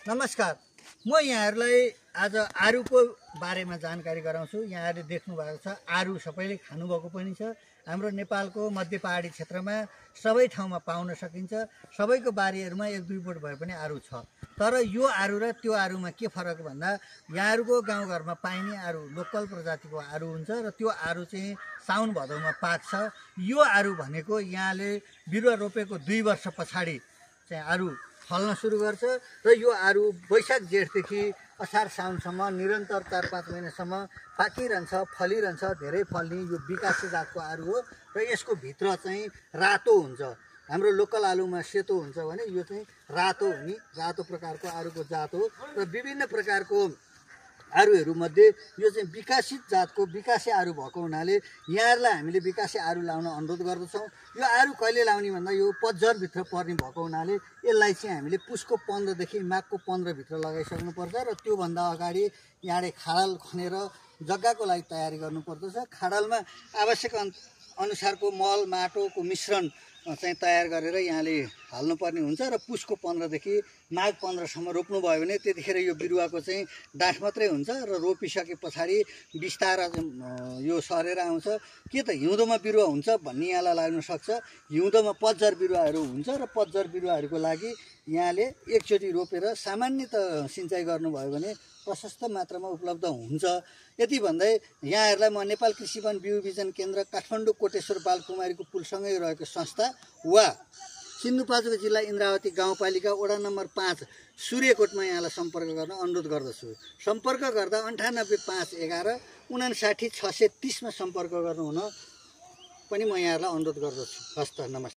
नमस्कार, म यहाँहरूलाई आज आरुको बारेमा जानकारी गराउँछु। यहाँहरूले देख्नु भएको छ आरु सबैले खानुभएको पनि छ। हाम्रो नेपालको मध्य पहाडी क्षेत्रमा सबै ठाउँमा पाउन सकिन्छ। सबैको बारीहरूमा एक दुई बोट भए पनि आरु छ। तर यो आरु र त्यो आरुमा के फरक भन्दा यहाँहरूको गाउँघरमा पाइने आरु लोकल प्रजातिको आरु हुन्छ र त्यो आरु चाहिँ साउन भदौमा पाक्छ। यो आरु भनेको यहाँले बिरुवा रोपेको 2 वर्ष पछाडि चाहिँ आरु फल्न सुरु गर्छ र यो आरु वैशाख जेठदेखि असार साउनसम्म निरन्तर 4-5 महिनासम्म पाकिरहन्छ, फलिरहन्छ। धेरै फल्ने यो विकासे जातको आरु हो र यसको भित्र चाहिँ रातो हुन्छ। हाम्रो लोकल आलुमा सेतो हुन्छ भने यो चाहिँ रातो हुने रातो प्रकारको आरुको जात हो र विभिन्न प्रकारको आरुहरूमध्ये यो चाहिँ विकासित जातको विकासे आरु भएको हुनाले यहाँहरूलाई हामीले विकासे आरु लाउन अनुरोध गर्दछौँ। यो आरु कहिले लाउने भन्दा यो पतझरभित्र पर्ने भएको हुनाले यसलाई चाहिँ हामीले पुसको 15 देखि माघको 15 भित्र लगाइसक्नुपर्छ र त्योभन्दा अगाडि यहाँले खाडल खनेर जग्गाको लागि तयारी गर्नुपर्दछ। खाडलमा आवश्यक अनुसारको मल माटोको मिश्रण चाहिँ तयार गरेर यहाँले हाल्नुपर्ने हुन्छ र पुसको 15 देखि माघ 15सम्म रोप्नुभयो भने त्यतिखेर यो बिरुवाको चाहिँ डाँठ मात्रै हुन्छ र रोपिसके पछाडि बिस्तार यो सरेर आउँछ। के त हिउँदोमा बिरुवा हुन्छ भन्ने यहाँलाई लाग्न सक्छ। हिउँदोमा पतझर बिरुवाहरू हुन्छ र पतझर बिरुवाहरूको लागि यहाँले एकचोटि रोपेर सामान्यतः सिँचाइ गर्नुभयो भने प्रशस्त मात्रामा उपलब्ध हुन्छ। यति भन्दै यहाँहरूलाई म नेपाल कृषि वन बिउ बिजन केन्द्र काठमाडौँ कोटेश्वर बालकुमारीको पुलसँगै रहेको संस्था वा सिन्धुपाल्चोक जिल्ला इन्द्रावती गाउँपालिका वडा नम्बर 5 सूर्यकोटमा यहाँलाई सम्पर्क गर्न अनुरोध गर्दछु। सम्पर्क गर्दा 98 511 59 630 मा सम्पर्क गर्नुहुन पनि म यहाँहरूलाई अनुरोध गर्दछु। हस्त, नमस्कार।